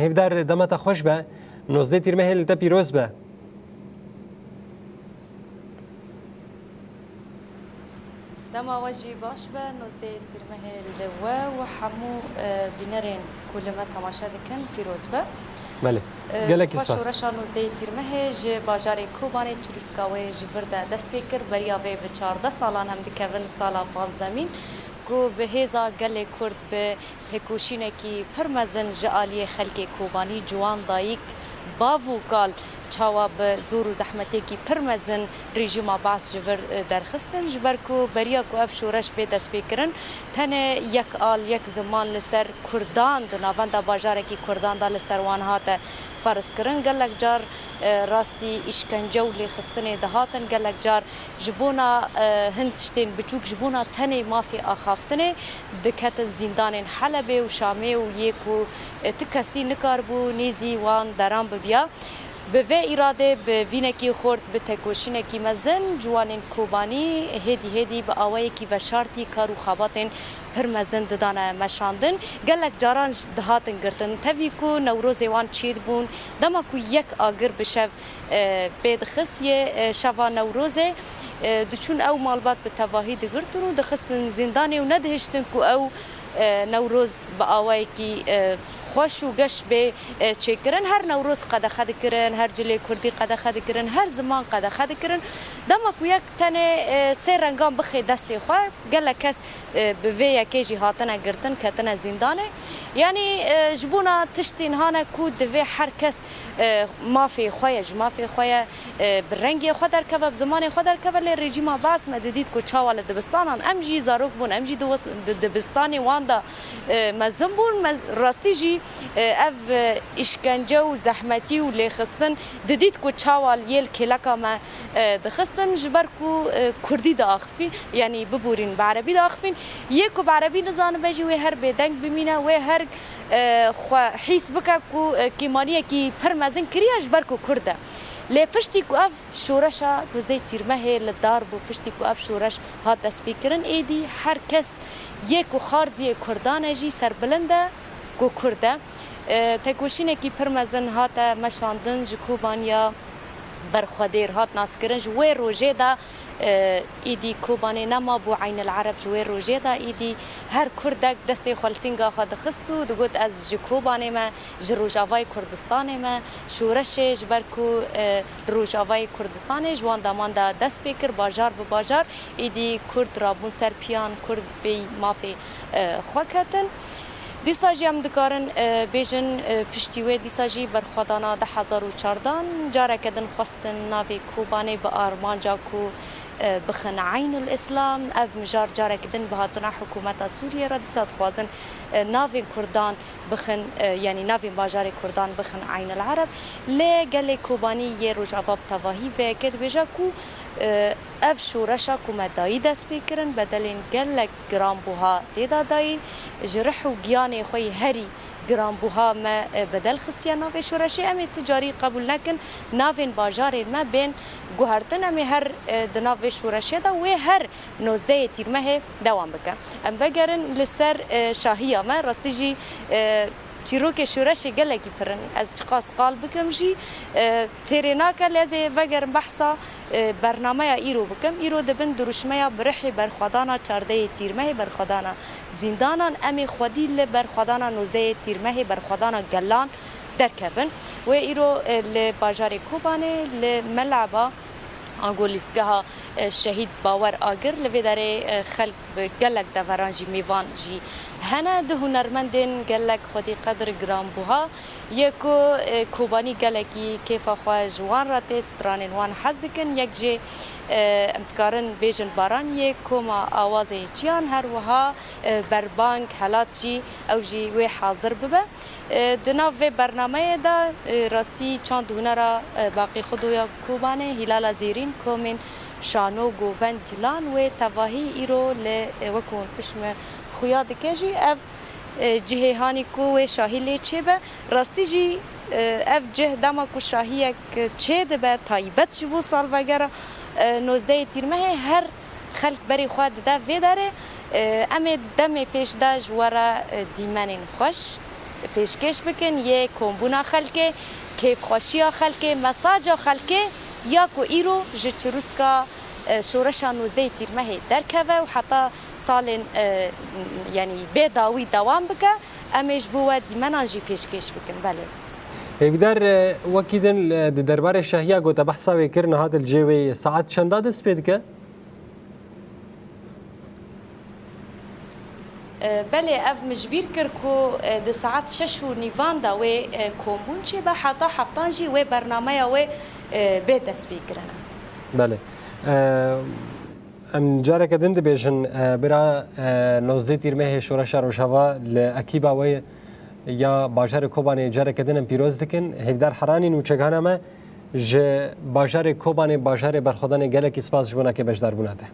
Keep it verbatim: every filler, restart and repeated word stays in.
Hêvdar, dema te xweş be. Nozdeh Tîrmehê li te pîroz be. Dema we jî baş be, nozdeh Tîrmehê li we û hemû, e, bînerên ku li me temaşe dikin pîroz be. Belê. E, Gelekî spas. Şoreşa nozdeh Tîrmehê ji bajarê Kobanê Çirûska wê ji vir de dest pê kir. Beriya vê bi çardeh salan em dikevin sala pazdemîn ku bi hêza gelê Kurd, bi tekoşînekî pir mezin ji aliyê xelkê Kobanî, ciwan, dayik, bav û kal çawa bi zor û zehmetiyekî pir mezin rejîma Baas ji vir, e, derxistin, ji ber ku beriya ku ev şoreş bê destpêkirin, tenê yek al, yek ziman li ser Kurdan, di navenda bajarekî Kurdan de li ser wan hate ferzkirin. Gelek car, e, rastî îşkence û lêxistinê dihatin, gelek car ji bona, e, hin tiştên biçûk, ji bona tenê mafê axaftinê diketin zîndanên Helebê û Şamê û yê ku, e, ti kesî nikaribû nêzî wan deran bibiya. Bi vê îradê, bi vînekî xurt, bi tekoşînekî mezin, ciwanên Kobanî hêdî hêdî bi awayekî veşartî kar û xebatên pir mezin didane meşandin. Gelek caran dihatin girtin. Tevî ku Newrozê wan çêdibûn, dema ku yek agir bi şev, e, pê dixist yê, e, şeva Newrozê, e, diçûn ew malbat bi tevahî digirtin û dixistin zîndanê û nedihiştin ku ew, e, Newroz bi awayekî, e, xweş û geş bê, e, çêkirin. Her Newroz qedexe dikirin, her cilê Kurdî qedexe dikirin, her ziman qedexe dikirin. Dema ku yek tenê, e, sê rengan bixê destê xwe, gelek kes, e, bi vê yekê jî hatine girtin, ketine zîndanê. Yanî, e, ji bona tiştên hane ku divê her kes, e, mafê xwe ye, ji mafê xwe ye, e, bi rengê xwe derkeve, bi zimanê xwe derkeve, lê rejîma Baas me didît ku çawa li dibistanan, em jî zarok bûn, em jî diwis-, di dibistanê wan de, e, mezin bûn. Mez-, rastî jî, e, ev, e, îşkence û zehmetî û lêxistin didît ku çawa yê li kêleka me, e, dixistin, ji ber ku, e, Kurdî diaxifî, yanî biborîn bi Erebî diaxifîn. Yê ku bi Erebî nizanibe jî wê her bêdeng bimîne, wê her, e, xwe hîs bike ku, e, kêmaniyekî pir mezin kiriye ji ber ku Kurd e. Lê piştî ku ev şoreşa nozdeh Tîrmehê li dar bû, piştî ku ev şoreş hat destpêkirin, êdî her kes yê ku xarziyê Kurdan e jî serbilind e ku Kurd e. E, tekoşînekî pir mezin hate meşandin, ji Kobaniya berxwedêr hat naskirin. Ji wê rojê de, e, êdî Kobanê nemabû, Eynil Ereb ji wê rojê de êdî her Kurdek destê xwe li sînga xwe dixist û digot, ez ji Kobanê me, ji Rojavayê Kurdistanê me. Şoreşê ji ber ku, e, li Rojavayê Kurdistanê ji wan deman de dest pê kir, bajar bi bajar êdî Kurd rabûn ser piyan, Kurd bêyî mafê, e, xwe ketin. Dîsa jî em dikarin, e, bêjin, e, piştî wê dîsa jî berxwedana du hezar û çardeh careke din xwestin navê Kobanê bi armanca ku, e, bixin Eynul Îslam. Ev mijar careke din bi hatina hikûmeta Sûriyê re dîsa dixwazin, e, navên Kurdan bixin, e, yanî navên bajarê Kurdan bixin Eynul Ereb. Lê gelê Kobanî yê Rojava bi tevahî vê yekê dibêje ku, e, ev şoreşa ku me dayî dest pê kirin, bedelên gelek giranbuha tê de dayî, ji rih û giyanê xwe yî herî giranbuha me, e, bedel xistiye navê şoreşê. Em ê ti carî qebûl nekin navên bajarên me bên guhertin. Em ê her, e, di nav vê şoreşê de wê her nozdehê Tîrmehê dewam bike. Em vegerin li ser, e, şahiya me. Rastî jî, e, çîrokê şoreşê gelekî pir in. Ez çiqas qal bikim jî, e, têrê nake, lê ez ê vegerim behsa, e, bernameya îro bikim. Îro di bin dirûşmeya bi rihê berxwedana çardehê Tîrmehê, berxwedana zîndanan, em ê xwedî li berxwedana nozdehê Tîrmehê, berxwedana gelan derkevin. Wê îro, e, li bajarê Kobanê, li Meleba, ango lîstgeha, e, Şehîd Bawer Agir, li vê derê, e, xelk bi gelek deveran jî mêvan jî hene. Du hunermendên gelek xwedî qedir giranbuha yê ku, e, Kobanî gelekî kêfa xwe ji wan re tê, stranên wan hez dikin. Yek jê, e, em dikarin bêjin Baran yê Koma Awazê Çiyan, her wiha, e, Berbang Helat jî, ew jî wê hazir bibe. E, di nav vê bernameyê de, e, rastî çand û hunera, e, Baqî Xudoya Kobanê, Hîlala Zêrîn, komên Şano, Govend, Dîlan wê tevahî îro li, e, wek hûn pişt me xuya dike jî, ev, e, cihê hanî ku wê şahî lê çêbe. Rastî jî, e, ev cih dema ku şahiyek çêdibe, taybet ji bo salvegera, e, nozdehê Tîrmehê, her xelk berê xwe dide vê derê. E, em ê demê pêş de ji we re, e, dîmenên xweş, pêşkêş bikin yê kombûna xelkê, kêfxweşiya xelkê, mesaja xelkê ya ku îro ji çirûska, e, şoreşa nozdehê Tîrmehê derkeve û heta salên, e, yanî bê dawî dewam bike, em ê ji bo we dîmenan jî pêşkêş bikin. Belê. Hêvîdar, e, wekî din, e, di derbarê şahiya ku te behsa wê kir, niha di cê wê saet çenda dest pê dike? E, belê, ev min ji bîr kir ku, e, di saet şeş û nîvan de wê, e, kombûn çêbe, heta heftan jî wê bernameya wê, e, bê destpêkirine. Belê. E, em careke din dibêjin, e, bira, e, nozdeh Tîrmehê Şoreşa Rojava li ekîba wê ya bajarê Kobanê careke din em pîroz dikin. Hêvdar Heranî nûçegana me ji bajarê Kobanê, bajarê berxwedanê, gelekî spas ji bona ke beşdarbûna te.